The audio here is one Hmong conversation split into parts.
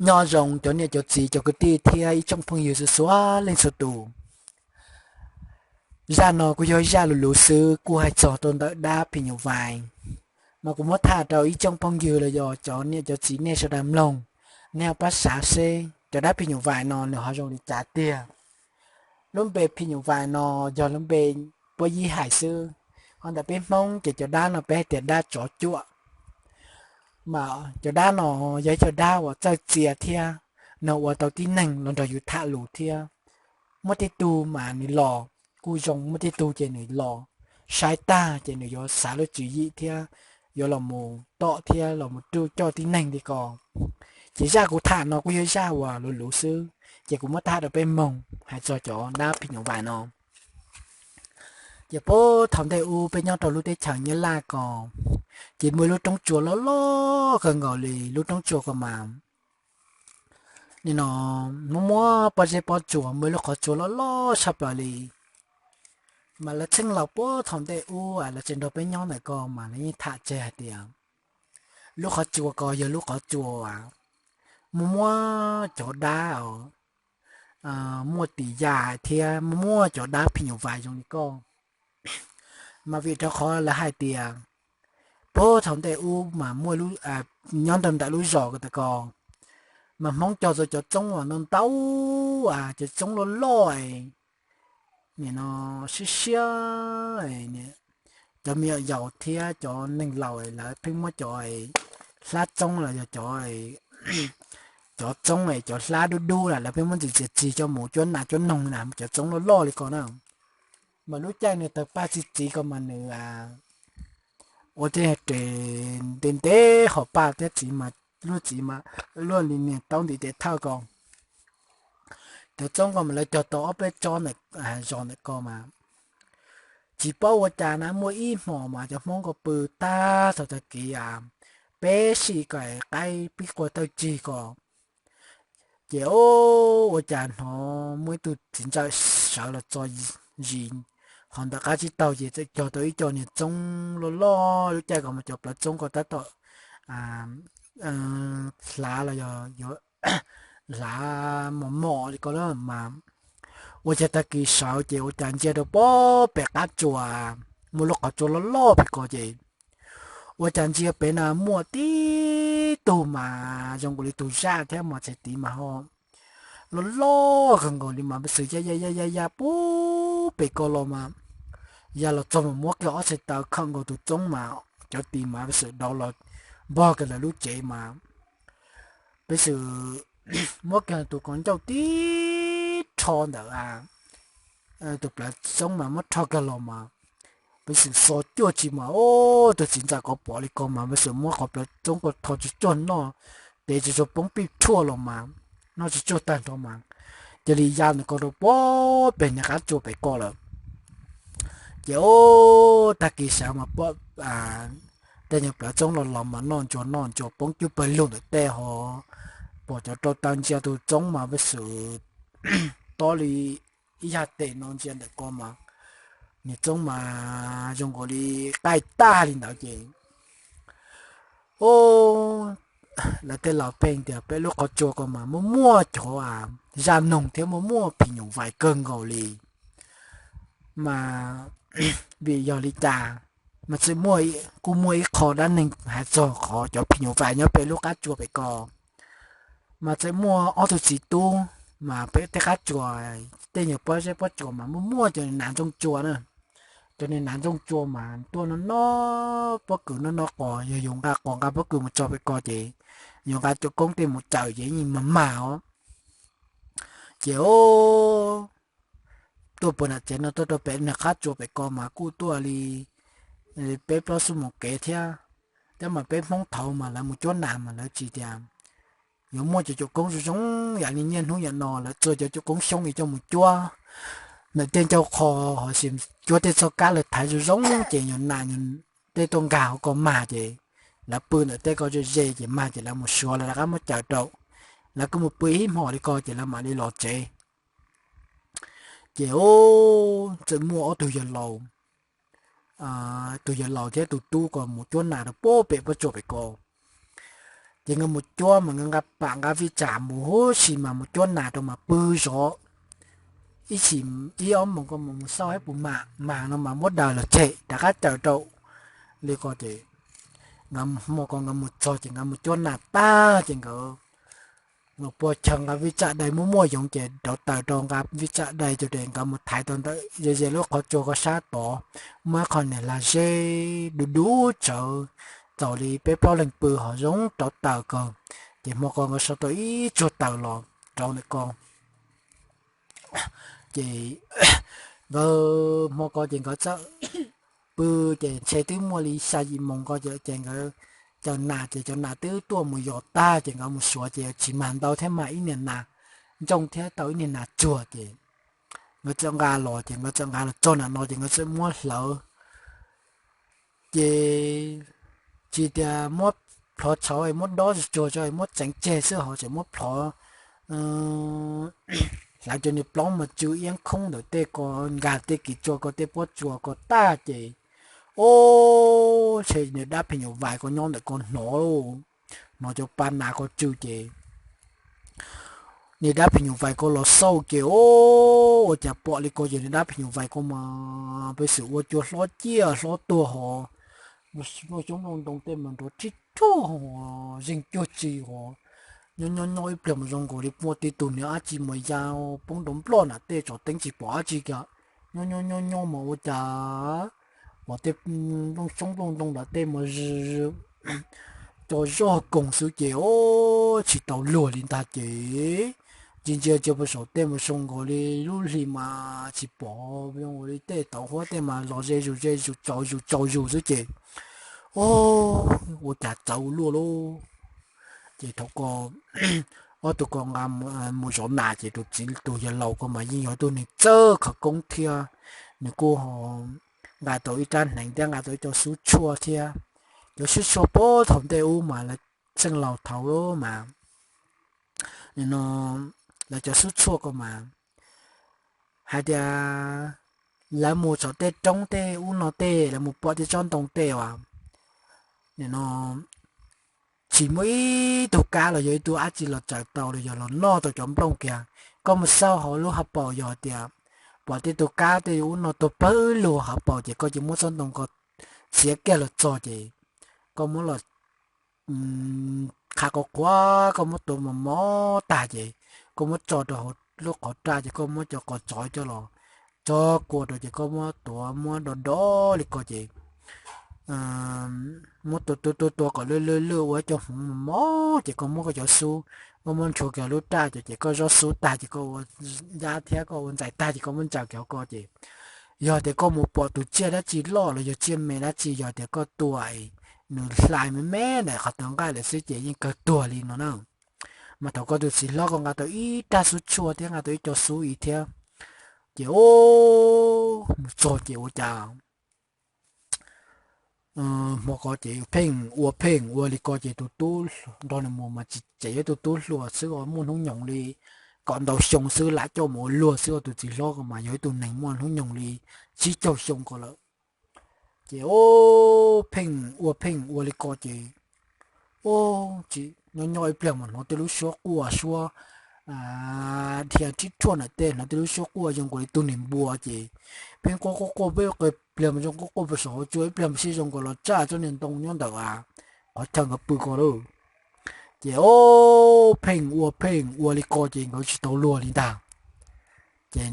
Nyob zoo cov niam cov txiv cov kwv tij thiab ib tsoom phooj ywg txhua txhua leej txhua tus. Zaj no kuj yog zaj luv luv xwb, kuj hais txog rau ntawm dab phim nyuj vais. Mas kuv muab tham rau ib tsoom phooj ywg los yog cov niam cov txiv nej sawv daws mloog, nej ho pab xav seb cov dab phim nyuj vais no nws ho zoo li cas tiag. Lub npe phim nyuj vais no yog lub npe puab yib hais xwb, ho ntawm peb Hmoob ces cov dab no peb hais tias dab tsov cuam. Mas cov dab no yog ib co dab uas txawj txia thiab, nws ua tau tib neeg los nrog yus tham lus thiab. Muaj tej tug mas nws los kuj zoo, muaj tej tug ces nws los saib tag ces nws yuav xav lub tswv yim thiab yuav los mus tom thiab los mus ruj coj tib neeg li ko. Ces zaj kuv tham no kuj yog zaj uas luv luv xwb, ces kuv muab tham rau peb mloog hais txog cov dab phim nyuj vais no. Ces puag thaum ntej ub peb nyob rau lub teb chaws Nyab Laj ko, ces muaj lub roob tsua loj loj kawg nkaus li. Lub roob tsua ko mas nim no muaj muaj pob zeb pob tsuas, muaj lub qhov tsua loj loj tshaj plaws li. Mas lawv txheej laus puag thaum ntej ub lawv tseem nrog peb nyob ntawm ko mas lawv yeej tham tseg hais tias lub qhov tsua ko yog lub qhov tsua muaj muaj cov dab os, muaj tis yas thiab muaj muaj cov dab phim nyuj vais zoo li koj. Mas vim rau qhov lawv hais tias puag thaum ntej ub mas muaj, nyob rau ntawm lub zos ko tas ko, mas Hmoob cog tau cov txoob uas ntau ntau, cov txoob loj loj, nim no siab siab, cov me nyuam yaus thiab cov neeg laus lawv pheej muab cov hlab txoob los yog cov txoob, cov hlab dub dub na lawv pheej muab ntxiv txiav txig coj mus cuab nas cuab noog na, cov txoob loj loj li ko na. Mas lub caij nws tawg paj txi txiv ko mas nws ua tej res ntev ntev hos paj thiab txiv mas, lub txiv mas luaj li niag taub ntiv tes thawj ko. Cov txoob ko mas lawv cog tau ob peb tsob ntawm zos ntawm ko mas tsis paub ua cas na muaj ib hmos mas cov Hmoob ko pw tag thaum tag kis peb sij ko qaib pib qua thawj tsig ko. Ces ua cas hnov muaj ib tug txiv ntxawm sawv los txog zis hos ntawm qab tsib taug ces txawm cog tau ib co niag txoob loj loj. Lub caij ko mas cov plawv txoob ko tab tom hlav los yog hlav mos mos li ko mas ua cas tag kis sawv ces ua cas ntsia rau puag pem qab tsua, muaj lub qhov tsua loj loj pem ko ces ua cas ntsia pem na muaj tib tug mas zoo nkaus li tus zaj thiab mas txhais tiv mas ho loj loj kawg nkaus li mas peb xwm ya ya ya ya ya puag pem ko los mas ya los txog mas muab kiag ob txhais taw khawm nkaus tus txoob mas cov tis mas peb xwm dauv los npog kiag lawv lub tsev mas peb xwm muab kiag tus qhov ncauj tib rho ntawm tus plawv txoob mas muab rho kiag los mas peb xwm xo cuaj tsi mas tus txiv ntxawm ko pom li ko mas peb xwm muab qhov plawv txoob ko rho tsuj tsuag noj, tev tsuj tsuag poob pij rhuaj los mas noj tsuj tsuag tag nrho mas cia li ya ntawm ko rau puag pem niag qab tsua pem ko lawm. Ces tag kis sawv mas pom tej nyuag plawv txoob los los mas noj ntsuag noj ntsuag poob cub pawg lug ntawm tej ho pom cov rau taw ntsia tus txoob mas peb xwm tob li ib yag tes no ntsia ntawm ko mas niag txoob mas zoo nkaus li qaij tag li ntawd ces lawv tej laus pheej tias peb lub qhov tsua ko mas muaj muaj cov zaj noog thiab muaj muaj phim nyuj vais kawg nkaus li. Mas vim yog li cas mas txawm kuj muaj ib qho dab neeg hais txog qhov cov phim nyuj vais nyob pem lub qab tsua pem ko. Mas txawm muaj ob tug txiv tub, mas pem tej qab tsua, tej nyuag pob zeb pob tsuas mas muaj muaj cov nas ntxooj tsua na. Cov niag nas ntxooj tsua mas tuaj no no pob kws no no qos, yog yus nqa qos nqa pob kws mus tso pem ko ces yus nqa cov koob tej mus cawm ces yeej mag mag os. Ces tuaj puag nram tsev no tuaj rau pem niag qab tsua pem ko mas kuj tuaj li peb plaub xuab moos kev thiab. Thiab mas peb Hmoob thaud mas lawv mus cuab nas mas lawv tsis tias yuav muaj cov caum koob zoo zoo yam li niaj hnub yam no lawv txua cov caum koob xyoob li coj mus cuab ntawm tej ncauj qho, ho sis cuab tej txoj kab lawv thaiv zoo zoo ces yus nas tej tuaj nkag hauv ko mag ces lawv pw ntawm tej ko ze ze ces mag ces lawv mus suav lawv rov qab muab cawm rau. Lawv kuj mus pw ib hmos li ko ces lawv mam li los tsev. Ces txawm muaj ob tug yawg laus, tus yawg laus thiab tus tub ko mus cuab nas rau puag pem pob tsuas pem ko. Ces nkawd mus cuab mas nkawd nqa pam nqa vij tsam mus huv si mas mus cuab nas rau mas pw zov ib chim ib ob moos ko mus xauj saib puas mam, mam no mas muab daws los tseg rov qab caws rau li ko ces nkawd hmo ko nkawd mus txog ces nkawd mus cuab nas tag ces nkawd los puag chaw nqa vij tsam dai muaj muaj yoov ces rauv taws rau nqa vij tsam dai ces nkawd mus thaiv tau ntawm ze ze lub qhov tsua ko sab tod, muaj ib qho niag lag zeb dub dub tsawv, txaus li peb plaub leeg pw ho zoo rauv taws kawg. Ces hmo ko nkawd sau tau ib tsuag taws los rauv ntawm ko. Ces nkawd hmo ko ces nkawd txawm pw, ces ntshe twb muaj li xya yim moos ko ces nkawd cov nas ces cov nas twb tuaj mus yos tag ces nkawd mus suav ces tsis mag ntau thiab, mag ib niag nas ntsooj thiab tau ib niag nas tsuag ces nkawd txawm nqa los ces nkawd txawm nqa los txog nram no ces nkawd txawm muab hlawv. Ces tsis tias muab plhov tshauv muab dob tsuag tso muab txeev tseg xwb ho tseem muab plhov hlawv cov niag plaub mas tsw iab khoob ntawm tej ko, nkag tej kis tsua ko tej pob tsuas ko tag ces, o, ntshe niag dab phim nyuj vais ko nyob ntawm ko hnov, hnov cov pa nas ko tsw ces niag dab phim nyuj vais ko los xauj ces, o, ua cas pom li ko ces niag dab phim nyuj vais ko mas peb xwm ua cua hlob ciaj hlob tuag ho, xyoob nplooj ntoo tej mas nrov tsib rog ho, zeeg cuag tsi ho. Nyob nyob nyob ib pliag mas zoo nkaus li muaj tej tug niag dab tsi mas ya poob rau nploj nram tej tsom teeb tsis pom dab tsi kiag. Nyob nyob nyob nyob mas ua cas pom tej xyoob nplooj ntoo nram tej mas co zog koog xwb ces, o, tsis tau luag li ntag ces ntsia ntsia ntsia puag saum tej mas zoo nkaus li lub hli mas tsis pom, zoo nkaus li tej tauv huab tej mas los ze zus ze zus tsaus zus tsaus zus xwb ces, o, ua cas txawv ua luaj lauj. Ces thaum ko ob tug ko nqa mus zov nas ces tus txiv tus yawg laus ko mas yeej yog ib tug neeg txawj khawv koob thiab, nws kuj ho nqa tau ib rab hneev thiab nqa tau ib co xub tshuaj thiab. Cov xub tshuaj puag thaum ntej ub mas lawv txheej laus thaud mas, no, lawv cov xub tshuaj ko mas hais tias lawv mus txog tej roob tej ub no tej lawv mus pom tej tsob ntoo tej as, no, tsis muaj ib tug kab los yog ib tug dab tsi los tsaws tau los yog los noj tau cov nplooj kiag. Koj mus xauj hauv lub hauv paus yog tias pom tej tug kab tej ub no tuag pawg lug hauv paus ces koj cia muab tsob ntoo ko txiav kiag los txog ces koj muab los qha qhuav qhuav, koj muab tuav mos mos tag ces koj muab tso rau hauv lub qhov raj ces koj muab cov qos tsov coj los tso kua rau ces koj muab tuav muab do do li ko ces muab tua tua tua tua kom lwj lwj lwj ua ib co hmoov mos mos ces koj muab koj cov xub, koj muab ntshua kiag lub raj ces koj zov xub tag ces koj ua ncab thiab koj ua ntxais tag ces koj muab ntsaws kiag hauv ko ces yog tias koj mus pom tus tsiaj dab tsi loj los yog tsiaj me dab tsi yog tias koj tua nws hlais me me ntawm qhov tawv nqaij lawm xwb ces yeej kawg tuag li no na. Mas thaum koj tus txiv hlob ko nqa tau ib rab xub tshuaj thiab nqa tau ib co xub ib thiab ces mus txog ces ua cas hmo ko ces pheej ua pheej ua li ko ces tus tub nrog nws mus mas tsis tseem yog ib tug tub hluas xwb, muaj hnub nyoog li kaum ntau xyoo xwb, lam coj mus ua luag xwb. Tus txiv hlob ko mas yog ib tug neeg muaj hnub nyoog li tsib caug xyoo ko lawm. Ces pheej ua pheej ua li ko ces nyob nyob ib pliag mas hnov tej lub suab quaj suab dhia rhib rhuaj ntawm tej, hnov tej lub suab quaj zoo nkaus li tus niag npua ces pheej quaj quaj quaj peb pliag mas zoo quaj quaj puag saum hauv tsua, ib pliag mas sib zoo nkaus los tsaj tsob niag ntoo nyob ntawm qhov chaw nkawd pw ko lawm. Ces pheej ua pheej ua li ko ces nkawd tsis tau luag li ntag. Ces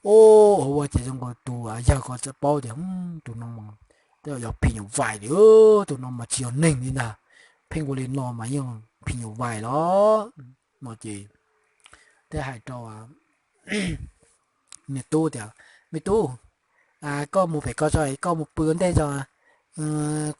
ua ua ces zoo nkaus tus yawg ko txawm paub tias tus no mas tej zaum yog phim nyuj vais li, tus no mas tsis yog neeg li ntag, pheej ua li no mas yeej phim nyuj vais los no ces thiaj hais rau niag tub tias, me tub, koj mus pem ko tso, koj mus pw ua ntej tso,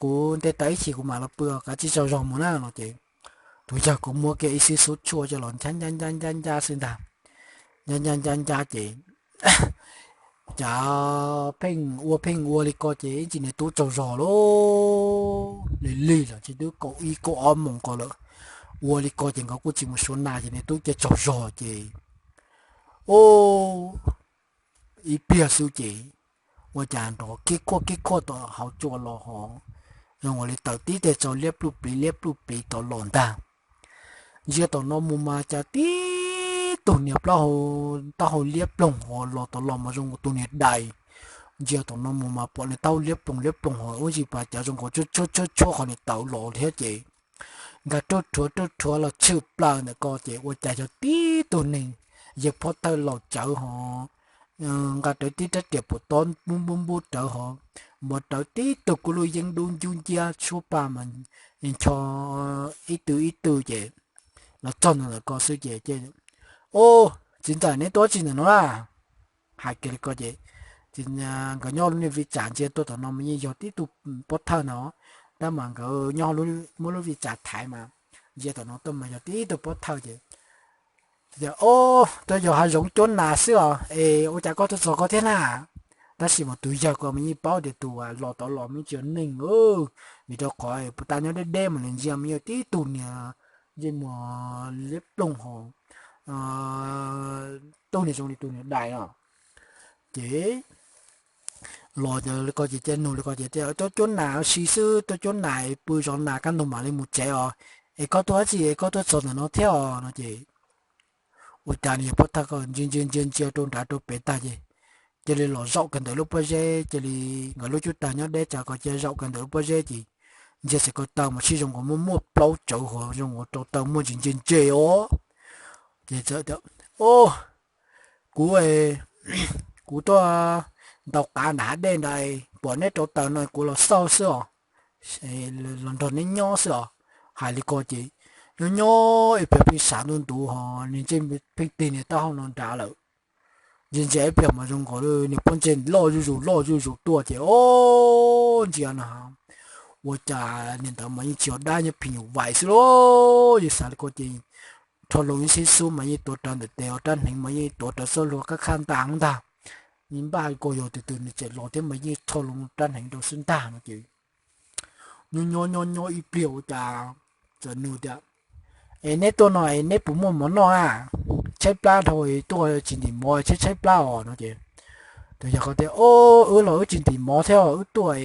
kuv nte taws ib chim kuv mam los pw, kav tsij tsaug zog mus na no ces tus yawg ko muab kiag ib xib xub tshuaj coj los ncab ncab ncab ncab ncab xwb ntag. Ncab ncab ncab ncab ces cas pheej ua pheej ua li ko ces ib ntsis niag tub tsaug zog lauj, lig lig los tsis twb kaum ib kaum ob moos ko lawm. Ua li ko ces nkawd kuj tsis mus suav nas ces niag tub cia tsaug zog ces ib pliag xwb ces ua cas nrov kib khuaj kib khuaj tom hauv tsua los hos, zoo nkaus li tawm tib teg tsaus liab pluj pliv liab pluj pliv tom los ntag. Ntsia tom no mus mas cas tib tug niag plaub hau, taub hau liab ploog hos los tom los mas zoo nkaus tus niag dais. Ntsia tom no mus mas pom niag taub hau liab ploog liab ploog hos ua ntsis pas cas zoo nkaus tshuab tshuab tshuab qhov niag tawv los thiab ces nkag ruaj rhuav ruaj rhuav los tshwm plaws ntawm ko ces ua cas yog tib tug neeg yawg pov thawj laus cawv hos nqa rawv tib rab riam puas tob npub npub npub rawv hos, npog rawv tib tug kuj luj yeeb dub ncub nciab tshuab paj mas ncho ib tw ib tw ces los txog ntawm ko xwb ces, Ub, txiv ntxawm, neb tuaj tsi ntawm no na? Hais kiag li ko ces nkawd nyob lub niag vij tsam ntsia tuaj tom no mas yeej yog tib tug pov thawj no, tab mas nkawd nyob muab lub vij tsam thaiv mas ntsia tom no tuaj mas yog tib tug pov thawj ces, Ub, tuaj yos hav zoov cuab nas xwb os, es ua cas koj tuaj txog ko thiab na? Tab sis mas tus yawg ko mas yeej paub tias tus los tod los mas yeej tsis yog neeg, vim rau qhov puas tas nyob deb deb mas nws ntsia mas yog tib tug niag ntsej muag liab ploog hos tub niag zoo li tus niag dais no. Ces los li ko ces cia nug li ko ces, Tuaj cuab nas ua si xwb, tuaj cuab nas pw zov nas kaj ntug mam li mus tsev os. Es koj tuaj dab tsi es koj tuaj txog ntawm no thiab os? No ces ua cas nws yog pov thawj ko ntsia ntsia ntsia ntsia rau nrad rau pem tag ces cia li los zaum kiag ntawm lub pob zeb, cia li nkawd lub cub tag nyob deb tsawv ko cia zaum kiag ntawm lub pob zeb ces ntsia txawm ko taw mas sib zoo nkaus muaj muaj plaub tsawv hos zoo nkaus rau taw muaj ntsis ntse ntse os. Ces txawm tias, Ub, kuv, kuv tuaj ntaus qav nram hav dej ntawd, pom neb rau taws no kuv los xauj xwb os, los nrog neb nyob xwb os. Hais li ko ces nyob nyob ib pliag pheej sam ntuj ntuv hos nws ntsej pheej tig niag taub hau no nrad lawm. Ntsia ntsia ib pliag mas zoo nkaus li niag pob ntseg loj zuj zus loj zuj zus tuaj ces, Ob, ntsia no ua cas niag ntawd mas yeej tsis yog dab, nyob phim nyuj vais xwb lauj. Yeej xav li ko ces rho loo ib xib xub mas yeej tuav rawv ntawm tes, rab hneev mas yeej tuav rawv xub hlua qab khaj ntaj ntag. Npaj ko yog tus twg nws tseem los thiab mas yeej rho loo rab hneev rau xwb ntag no ces nyob nyob nyob nyob ib pliag ua cas txawm nug tias, Es neb tuaj no es neb puas muaj mov noj na? Tshaib plab dhau tuaj tsis ntim mov, tshaib tshaib plab os no ces tus yawg ko tias, Ob, wb los wb tsis ntim mov thiab, wb tuaj,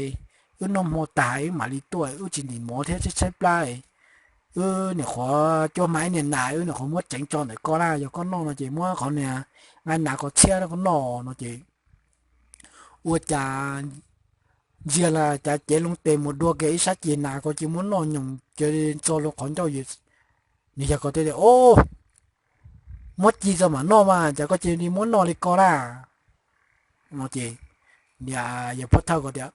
wb noj hmo tas wb mam li tuaj, wb tsis ntim mov thiab tshaib tshaib plab. Wb nyuam qhuav cuab hma ib niag nas, wb nyuam qhuav muab tseev tso ntawm koj na, yog koj noj no ces muab qhov niag nqaij nas ko txhiab koj noj no ces ua cas ntsia la cas cev loo tes mus dua kiag ib sab ceg nas ko ces muab noj nyoos ces txog loo qhov ncauj. Nws yawg ko thiaj tias, Ob, muab ci txog mam noj mas, cas koj cia li muab noj li ko na? No ces yawg pov thawj ko tias,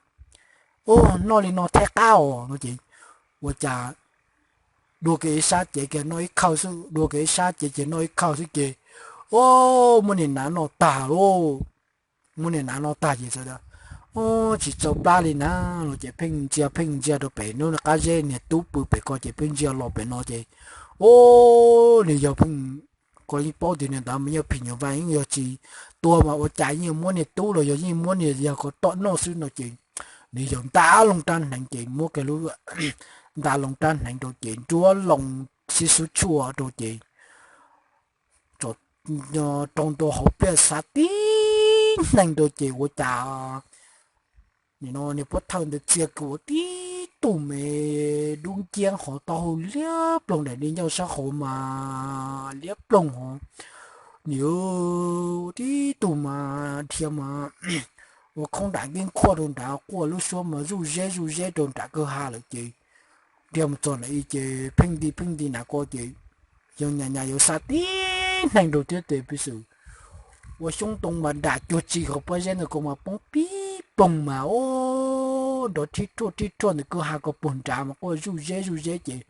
Ub, noj li no thiaj qab os no ces ua cas dua kiag ib sab cev kiag noj ib khawb xwb, dua kiag ib sab cev kiag noj ib khawb xwb ces, Ob, muab niag nas noj tag lauj. Muab niag nas noj tag ces txawm tias, Ob, tsis txaus plab li na no ces pheej ntsia pheej ntsia rau pem lub qab zeb, niag tub pw pem ko ces pheej ntsia los pem no ces, Ob, nws yawg pheej ko yeej paub tias niag ntawd mas yog phim nyuj vais, yeej yog tsis tua mas ua cas yeej muab niag tub los yog yeej muab niag yawg ko tom noj xwb no ces nws yawg nta loo rab hneev ces muab kiag lub, nta loo rab hneev rau ces nruab loo xib xub tshuaj rau ces rau ntua hauv pliaj xav tib neeg rau ces ua cas nim no niag pov thawj ntawd txia kiag ua tib tug me dub nciab hos taub hau liab ploog daim di ncauj sab hauv mas liab ploog hos, nws tib tug mas dhia mas ua khoob nram keeb khuaj rau nrad, quaj lub suab mas zuj zeb zuj zeb rau nram kwj ha lawm ces dhia mus txog na i ces pheej nti pheej nti na ko ces yawg nyas nyas yawg xav tib neeg rau thiab tes pib xwm ua xyoob ntoo mas dam cuag tsi hauv pob zeb ntawd ko mas poob pib poog mas o nrov rhib rhuaj rhib rhuaj ntawm kwj ha ko puag nrad mas quaj zuj zeb zuj zeb ces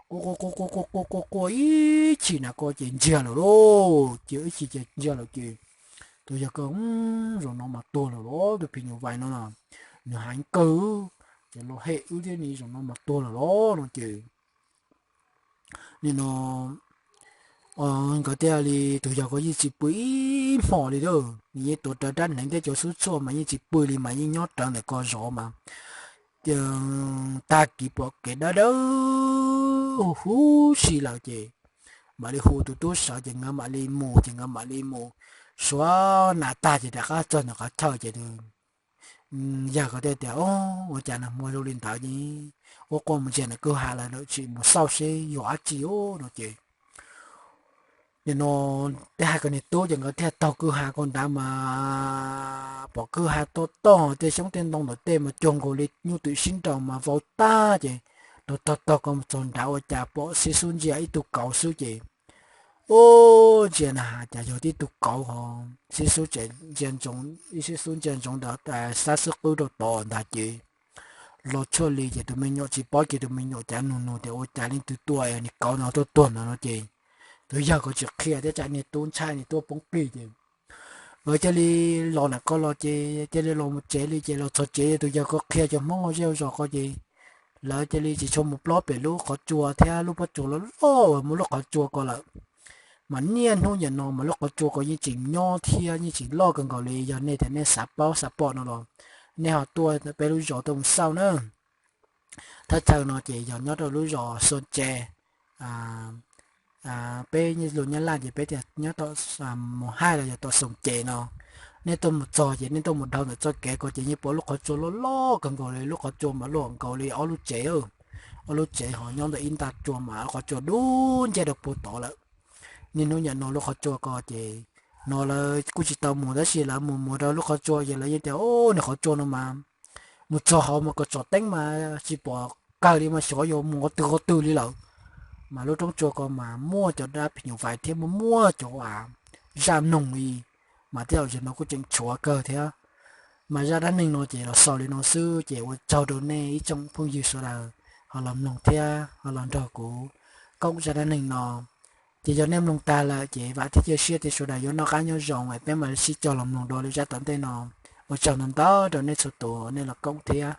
quaj quaj quaj quaj quaj quaj quaj ib chim na ko ces ntsiag lawm lauj. Ces ib chim ces ntsiag lawm ces tus yawg ko, Zaum no mas tuag lawm lauj, tus phim nyuj vais no na, nws heev kawg, ces los hem wb thiab ne, zaum no mas tuag lawm lauj no ces nim no nkawd thiaj li, tus yawg ko yeej tsis pw ib hmo li a, nws yeej tuav rawv rab hneev thiab cov xub tshuaj mas yeej tsis pw li mas yeej nyob rawv ntawm ko zov mas tag kis pom kev dawb dawb huv huv si lawm ces mam li hu tus tub sawv ces nkawd mam li mus, ces nkawd mam li mus suav nas tag ces rov qab txog ntawm qhov chaw ces yawg ko thiaj tias, Ua cas nag hmo zoo li ntawd ne, ua quaj mus ntsia ntawm kwj ha lawm, tsis mus xauj seb yog dab tsi no ces, nim no tej hais ko niag tub ces nkawd thiaj taug kwj ha ko nrad mas pom kwj ha toj toj, tej xyoob tej ntoo ntawm tej mas cuag nkaus li nyuj twm sib nraus mas vau tag ces, taug taug taug ko mus txog nrad ua cas pom Xib Xub ntsia ib tug kauv xwb ces, ub, ntsia na has cas yog tib tug kauv ho, Xib Xub ntsia ntsoov, Xib Xub ntsia ntsoov ntawd xab xwb qwb rau tod ntag ces, los tshuaj li ces tus me nyuam tsis paub ces tus me nyuam cav nug nug tias ua cas leej twg tua niag kauv no tuaj tuag ntawd no ces, tus yawg ko tsis qhia thiab tsam niag tub ntshai niag tub poob plig ces, lawv cia li los ntawm ko los ces cia li los mus tsev li ces los txog tsev tus yawg ko qhia cov Hmoob zej zos ko ces, lawv cia li tsis tshua mus plob pem lub qhov tsua thiab lub pob tsuas loj loj uas muaj lub qhov tsua ko lawm. Mas niaj hnub nim no mas lub qhov tsua ko yeej tseem nyob thiab yeej tseem loj kawg nkaus li, yog nej tias nej xav paub xav pom no los nej ho tuaj peb lub zos tuaj mus xauj na. Thaj chaw no ces yog nyob rau lub zos Xoo Ces, peb lus Nyab Laj ces peb tias nyob tom Mus Haij los yog tom Xoom Ces no. Nej tuaj mus txog ces nej tuaj mus dhau ntawm txoj kev ko ces yeej pom lub qhov tsua loj loj kawg nkaus li, lub qhov tsua mas luaj nkaus li ob lub tsev, ob lub tsev ho nyob ntawm ib nta tsua mas lub qhov tsua dub nciab rau puag tod lawm. Niaj hnub nim no lub qhov tsua ko ces, no lawv kuj tsis tau mus tab sis lawv mus mus rau lub qhov tsua ces lawv yeej tias, Ub, niag qhov tsua no mas mus txog hauv mas kom tsom teeb mas tsis pom kawg li mas xyov yuav mus qhov twg qhov twg li lawm. Mas lub roob tsua ko mas muaj cov dab phim nyuj vais thiab muaj muaj cov zaj mloog li, mas tej zaum zaum no kuj tseem tshuav kawg thiab. Mas zaj dab neeg no ces los xaus li no xwb ces ua tsaug rau nej ib tsoom phooj ywg sawv daws ho los mloog thiab ho los nrog kuv koom zaj dab neeg no. Ces yog nej mloog tag lawm ces vam thiab cia siab tias sawv daws yuav noj qab nyob zoo es peb mam li sib cog los mloog dua lwm zaj tom ntej no. Ua tsaug ntau ntau rau nej txhua tus nej los koom thiab.